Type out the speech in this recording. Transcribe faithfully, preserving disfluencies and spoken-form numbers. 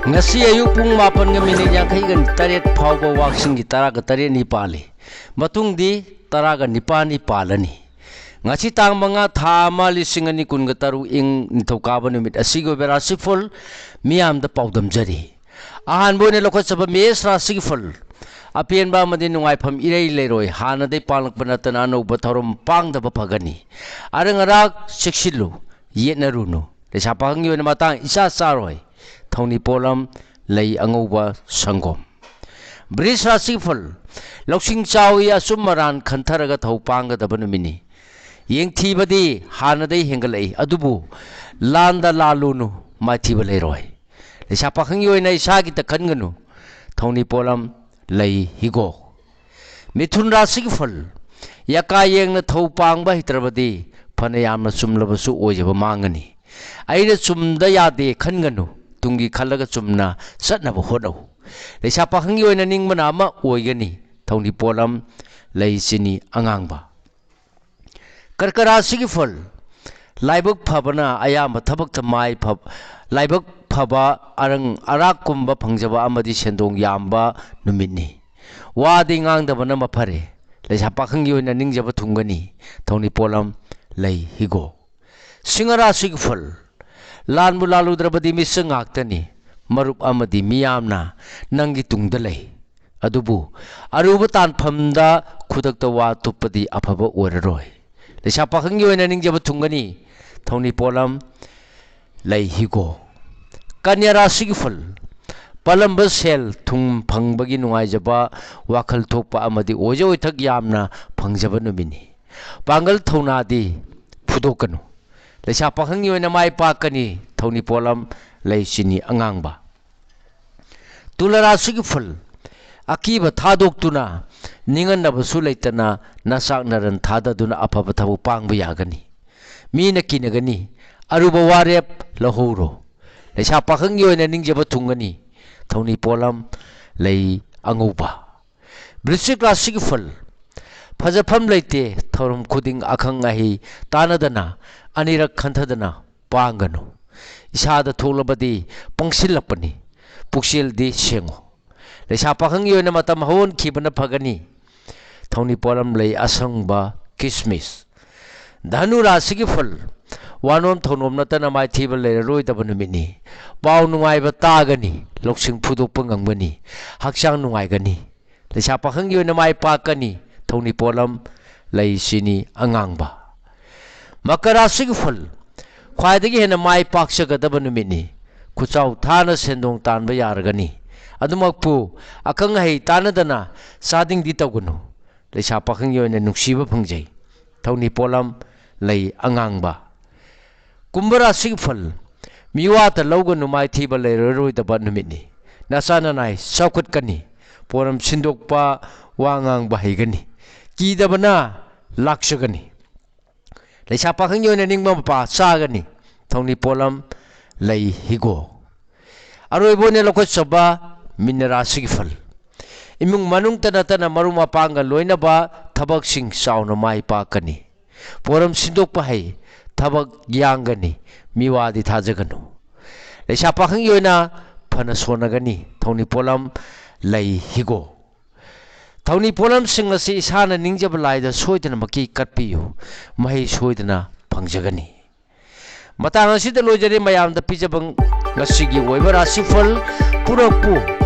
ꯉꯁꯤ ꯑꯌꯨꯛ ꯄꯨꯡ ꯃꯥꯄꯟꯒ ꯃꯤꯅꯤꯠ ꯌꯥꯡꯈꯩꯒ ꯇꯔꯦꯠ ꯐꯥꯎꯕ ꯋꯥꯛꯁꯤꯡꯒꯤ ꯇꯔꯥꯒ ꯇꯔꯦꯠꯅꯤ ꯄꯥꯜꯂꯤ꯫ ꯃꯇꯨꯡꯗꯤ ꯇꯔꯥꯒ ꯅꯤꯄꯥꯟꯅꯤ ꯄꯥꯜꯂꯅꯤ꯫ ꯉꯁꯤ ꯇꯥꯡ ꯃꯉꯥ, ꯊꯥ ꯑꯃ, ꯂꯤꯁꯤꯡ ꯑꯅꯤ ꯀꯨꯟꯒ ꯇꯔꯨꯛ, ꯏꯪ ꯅꯤꯡꯊꯧꯀꯥꯕ ꯅꯨꯃꯤꯠ ꯑꯁꯤꯒꯤ ꯑꯣꯏꯕ ꯔꯥꯁꯤꯐꯜ ꯃꯤꯌꯥꯝꯗ ꯄꯥꯎꯗꯝꯖꯔꯤ꯫ ꯑꯍꯥꯟꯕ ꯑꯣꯏꯅ ꯂꯧꯈꯠꯆꯕ ꯃꯦꯁ ꯔꯥꯁꯤꯒꯤ ꯐꯜ꯫ ꯑꯄꯦꯟꯕ ꯑꯃꯗꯤ ꯅꯨꯡꯉꯥꯏꯐꯝ ꯏꯔꯩ ꯂꯩꯔꯣꯏ꯫ ꯍꯥꯟꯅꯗꯩ ꯄꯥꯡꯂꯛꯄ ꯅꯠꯇꯅ ꯑꯅꯧꯕ ꯊꯧꯔꯝ ꯄꯥꯡꯗꯕ ꯐꯒꯅꯤ꯫ ꯑꯔꯪ ꯑꯔꯥꯛ ꯆꯦꯛꯁꯤꯜꯂꯨ, ꯌꯦꯠꯅꯔꯨꯅꯨ꯫ ꯂꯩꯁꯥ ꯄꯥꯈꯪꯒꯤ ꯑꯣꯏꯅ ꯃꯇꯥꯡ ꯏꯆꯥ ꯆꯥꯔꯣꯏ꯫ ꯊꯧꯅꯤ ꯄꯣꯠꯂꯝ, ꯂꯩ ꯑꯉꯧꯕ, ꯁꯪꯒꯣꯝ꯫ ꯕ꯭ꯔꯤꯖ ꯔꯥꯁꯤꯒꯤ ꯐꯜ꯫ ꯂꯧꯁꯤꯡ ꯆꯥꯎꯏ, ꯑꯆꯨꯝ ꯑꯔꯥꯟ ꯈꯟꯊꯔꯒ ꯊꯧ ꯄꯥꯡꯒꯗꯕ ꯅꯨꯃꯤꯠꯅꯤ꯫ ꯌꯦꯡꯊꯤꯕꯗꯤ ꯍꯥꯟꯅꯗꯩ ꯍꯦꯟꯒꯠꯂꯛꯏ, ꯑꯗꯨꯕꯨ ꯂꯥꯟꯗ ꯂꯥꯜꯂꯨꯅꯨ, ꯃꯥꯏꯊꯤꯕ ꯂꯩꯔꯣꯏ꯫ ꯂꯩꯁꯥ ꯄꯥꯈꯪꯒꯤ ꯑꯣꯏꯅ ꯏꯁꯥꯒꯤꯇ ꯈꯟꯒꯅꯨ꯫ ꯊꯧꯅꯤ ꯄꯣꯠꯂꯝ, ꯂꯩ ꯍꯤꯒꯣꯛ꯫ ꯃꯤꯊꯨꯟ ꯔꯥꯁꯤꯒꯤ ꯐꯜ꯫ ꯌꯀꯥ ꯌꯦꯡꯅ ꯊꯧ ꯄꯥꯡꯕ ꯍꯩꯇ꯭ꯔꯕꯗꯤ ꯐꯅ ꯌꯥꯝꯅ ꯆꯨꯝꯂꯕꯁꯨ ꯑꯣꯏꯖꯕ ꯃꯥꯡꯒꯅꯤ꯫ ꯑꯩꯅ ꯆꯨꯝꯗ ꯌꯥꯗꯦ ꯈꯟꯒꯅꯨ꯫ ꯇꯨꯡꯒꯤ ꯈꯜꯂꯒ ꯆꯨꯝꯅ ꯆꯠꯅꯕ ꯍꯣꯠꯅꯧ꯫ ꯂꯩꯁꯥ ꯄꯥꯈꯪꯒꯤ ꯑꯣꯏꯅ ꯅꯤꯡꯕꯅ ꯑꯃ ꯑꯣꯏꯒꯅꯤ꯫ ꯊꯧꯅꯤ ꯄꯣꯠꯂꯝ, ꯂꯩ ꯆꯤꯅꯤ ꯑꯉꯥꯡꯕ꯫ ꯀꯔꯀ ꯔꯥꯁꯤꯒꯤ ꯐꯜ꯫ ꯂꯥꯏꯕꯛ ꯐꯕꯅ ꯑꯌꯥꯝꯕ ꯊꯕꯛꯇ ꯃꯥꯏ ꯐ-, ꯂꯥꯏꯕꯛ ꯐꯕ, ꯑꯔꯪ ꯑꯔꯥꯛꯀꯨꯝꯕ ꯐꯪꯖꯕ ꯑꯃꯗꯤ ꯁꯦꯟꯗꯣꯡ ꯌꯥꯝꯕ ꯅꯨꯃꯤꯠꯅꯤ꯫ ꯋꯥꯗꯤ ꯉꯥꯡꯗꯕꯅ ꯃꯐꯔꯦ꯫ ꯂꯩꯁꯥ ꯄꯥꯈꯪꯒꯤ ꯑꯣꯏꯅ ꯅꯤꯡꯖꯕ ꯊꯨꯡꯒꯅꯤ꯫ ꯊꯧꯅꯤ ꯄꯣꯠꯂꯝ, ꯂꯩ ꯍꯤꯒꯣꯛ꯫ ꯁꯤꯡꯍ ꯔꯥꯁꯤꯒꯤ ꯐꯜ꯫ ꯂꯥꯟꯕꯨ ꯂꯥꯜꯂꯨꯗ꯭ꯔꯕꯗꯤ ꯃꯤꯆꯪ ꯉꯥꯛꯇꯅꯤ꯫ ꯃꯔꯨꯞ ꯑꯃꯗꯤ ꯃꯤꯌꯥꯝꯅ ꯅꯪꯒꯤ ꯇꯨꯡꯗ ꯂꯩ꯫ ꯑꯗꯨꯕꯨ ꯑꯔꯨꯕ ꯇꯥꯟꯐꯝꯗ ꯈꯨꯗꯛꯇ ꯋꯥ ꯇꯨꯞꯄꯗꯤ ꯑꯐꯕ ꯑꯣꯏꯔꯔꯣꯏ꯫ ꯂꯩꯁꯥ ꯄꯥꯈꯪꯒꯤ ꯑꯣꯏꯅ ꯅꯤꯡꯖꯕ ꯊꯨꯡꯒꯅꯤ꯫ ꯊꯧꯅꯤ ꯄꯣꯠꯂꯝ, ꯂꯩ ꯍꯤꯒꯣꯛ꯫ ꯀꯟꯌꯥ ꯔꯥꯁꯤꯒꯤ ꯐꯜ꯫ ꯄꯥꯜꯂꯝꯕ ꯁꯦꯜ ꯊꯨꯝ ꯐꯪꯕꯒꯤ ꯅꯨꯡꯉꯥꯏꯖꯕ, ꯋꯥꯈꯜ ꯊꯣꯛꯄ ꯑꯃꯗꯤ ꯑꯣꯏꯖ ꯑꯣꯏꯊꯛ ꯌꯥꯝꯅ ꯐꯪꯖꯕ ꯅꯨꯃꯤꯠꯅꯤ꯫ ꯄꯥꯡꯒꯜ ꯊꯧꯅꯥꯗꯤ ꯐꯨꯗꯣꯛꯀꯅꯨ꯫ ꯂꯩꯁꯥ ꯄꯥꯈꯪꯒꯤ ꯑꯣꯏꯅ ꯃꯥꯏ ꯄꯥꯛꯀꯅꯤ꯫ ꯊꯧꯅꯤ ꯄꯣꯠꯂꯝ, ꯂꯩ ꯆꯤꯅꯤ ꯑꯉꯥꯡꯕ꯫ ꯇꯨꯂꯥ ꯔꯥꯁꯤꯒꯤ ꯐꯜ꯫ ꯑꯀꯤꯕ ꯊꯥꯗꯣꯛꯇꯨꯅ, ꯅꯤꯡꯍꯟꯅꯕꯁꯨ ꯂꯩꯇꯅ ꯅꯆꯥꯛ ꯅꯔꯟ ꯊꯥꯗꯗꯨꯅ ꯑꯐꯕ ꯊꯕꯛ ꯄꯥꯡꯕ ꯌꯥꯒꯅꯤ꯫ ꯃꯤꯅ ꯀꯤꯅꯒꯅꯤ꯫ ꯑꯔꯨꯕ ꯋꯥꯔꯦꯞ ꯂꯧꯍꯧꯔꯣ꯫ ꯂꯩꯁꯥ ꯄꯥꯈꯪꯒꯤ ꯑꯣꯏꯅ ꯅꯤꯡꯖꯕ ꯊꯨꯡꯒꯅꯤ꯫ ꯊꯧꯅꯤ ꯄꯣꯠꯂꯝ, ꯂꯩ ꯑꯉꯧꯕ꯫ ꯕ꯭ꯔꯤꯁꯤꯛ ꯔꯥꯁꯤꯒꯤ ꯐꯜ꯫ ꯐꯖꯐꯝ ꯂꯩꯇꯦ꯫ ꯊꯧꯔꯝ ꯈꯨꯗꯤꯡ ꯑꯈꯪ ꯑꯍꯩ ꯇꯥꯟꯅꯗꯅ, ꯑꯅꯤꯔꯛ ꯈꯟꯊꯗꯅ ꯄꯥꯡꯒꯅꯨ꯫ ꯏꯁꯥꯗ ꯊꯣꯛꯂꯕꯗꯤ ꯄꯪꯁꯤꯜꯂꯛꯄꯅꯤ꯫ ꯄꯨꯛꯆꯦꯜꯗꯤ ꯁꯦꯡꯉꯨ꯫ ꯂꯩꯁꯥ ꯄꯥꯈꯪꯒꯤ ꯑꯣꯏꯅ ꯃꯇꯝ ꯍꯧꯍꯟꯈꯤꯕꯅ ꯐꯒꯅꯤ꯫ ꯊꯧꯅꯤ ꯄꯣꯠꯂꯝ ꯂꯩ ꯑꯁꯪꯕ, ꯀꯤꯁꯃꯤꯁ꯫ ꯙꯅꯨ ꯔꯥꯁꯤꯒꯤ ꯐꯜ, ꯋꯥꯅꯣꯝ ꯊꯧꯅꯣꯝ ꯅꯠꯇꯅ ꯃꯥꯏꯊꯤꯕ ꯂꯩꯔꯔꯣꯏꯗꯕ ꯅꯨꯃꯤꯠꯅꯤ꯫ ꯄꯥꯎ ꯅꯨꯡꯉꯥꯏꯕ ꯇꯥꯒꯅꯤ, ꯂꯧꯁꯤꯡ ꯐꯨꯗꯣꯛꯄ ꯉꯝꯒꯅꯤ, ꯍꯛꯆꯥꯡ ꯅꯨꯡꯉꯥꯏꯒꯅꯤ꯫ ꯂꯩꯁꯥ ꯄꯥꯈꯪꯒꯤ ꯑꯣꯏꯅ ꯃꯥꯏ ꯄꯥꯛꯀꯅꯤ꯫ ꯊꯧꯅꯤ ꯄꯣꯠꯂꯝ ꯂꯩ ꯆꯤꯅꯤ ꯑꯉꯥꯡꯕ꯫ ꯃꯀꯔ ꯔꯥꯁꯤꯒꯤ ꯐꯜ, ꯈ꯭ꯋꯥꯏꯗꯒꯤ ꯍꯦꯟꯅ ꯃꯥꯏ ꯄꯥꯛꯆꯒꯗꯕ ꯅꯨꯃꯤꯠꯅꯤ꯫ ꯈꯨꯠꯆꯥꯎ ꯊꯥꯅ ꯁꯦꯟꯗꯣꯡ ꯇꯥꯟꯕ ꯌꯥꯔꯒꯅꯤ꯫ ꯑꯗꯨꯃꯛꯄꯨ ꯑꯈꯪ ꯑꯍꯩ ꯇꯥꯟꯅꯗꯅ ꯆꯥꯗꯤꯡꯗꯤ ꯇꯧꯒꯅꯨ꯫ ꯂꯩꯁꯥ ꯄꯥꯈꯪꯒꯤ ꯑꯣꯏꯅ ꯅꯨꯡꯁꯤꯕ ꯐꯪꯖꯩ꯫ ꯊꯧꯅꯤ ꯄꯣꯠꯂꯝ ꯂꯩ ꯑꯉꯥꯡꯕ꯫ ꯀꯨꯝꯚ ꯔꯥꯁꯤꯒꯤ ꯐꯜ, ꯃꯤꯋꯥꯇ ꯂꯧꯒꯅꯨ, ꯃꯥꯏꯊꯤꯕ ꯂꯩꯔꯔꯣꯏꯗꯕ ꯅꯨꯃꯤꯠꯅꯤ꯫ ꯅꯆꯥ ꯅꯅꯥꯏ ꯆꯥꯎꯈꯠꯀꯅꯤ꯫ ꯄꯣꯠꯂꯝ ꯁꯤꯟꯗꯣꯛꯄ, ꯋꯥ ꯉꯥꯡꯕ ꯍꯩꯒꯅꯤ꯫ ꯀꯤꯗꯕꯅ ꯂꯥꯛꯆꯒꯅꯤ꯫ ꯂꯩꯁꯥ ꯄꯥꯈꯪꯒꯤ ꯑꯣꯏꯅ ꯅꯤꯡꯕ ꯃꯄꯥ ꯆꯥꯒꯅꯤ꯫ ꯊꯧꯅꯤ ꯄꯣꯠꯂꯝ ꯂꯩ ꯍꯤꯒꯣꯛ꯫ ꯑꯔꯣꯏꯕ ꯑꯣꯏꯅ ꯂꯧꯈꯠꯆꯕ ꯃꯤꯅ ꯔꯥꯁꯤꯒꯤ ꯐꯜ꯫ ꯏꯃꯨꯡ ꯃꯅꯨꯡꯇ ꯅꯠꯇꯅ ꯃꯔꯨꯞ ꯃꯄꯥꯡꯒ ꯂꯣꯏꯅꯕ ꯊꯕꯛꯁꯤꯡ ꯆꯥꯎꯅ ꯃꯥꯏ ꯄꯥꯛꯀꯅꯤ꯫ ꯄꯣꯠꯂꯝ ꯁꯤꯟꯗꯣꯛꯄ ꯍꯩ, ꯊꯕꯛ ꯌꯥꯡꯒꯅꯤ, ꯃꯤꯋꯥꯗꯤ ꯊꯥꯖꯒꯅꯨ꯫ ꯂꯩꯁꯥ ꯄꯥꯈꯪꯒꯤ ꯑꯣꯏꯅ ꯐꯅ ꯁꯣꯟꯅꯒꯅꯤ꯫ ꯊꯧꯅꯤ ꯄꯣꯠꯂꯝ ꯂꯩ ꯍꯤꯒꯣꯛ꯫ ꯊꯧꯅꯤ ꯄꯣꯠꯂꯝꯁꯤꯡ ꯑꯁꯤ ꯏꯁꯥꯅ ꯅꯤꯡꯖꯕ ꯂꯥꯏꯗ ꯁꯣꯏꯗꯅꯃꯛꯀꯤ ꯀꯠꯄꯤꯌꯨ꯫ ꯃꯍꯩ ꯁꯣꯏꯗꯅ ꯐꯪꯖꯒꯅꯤ꯫ ꯃꯇꯥꯡ ꯑꯁꯤꯗ ꯂꯣꯏꯖꯔꯦ ꯃꯌꯥꯝꯗ ꯄꯤꯖꯕ ꯉꯁꯤꯒꯤ ꯑꯣꯏꯕ ꯔꯥꯁꯤꯐꯜ ꯄꯨꯔꯛꯄꯨ꯫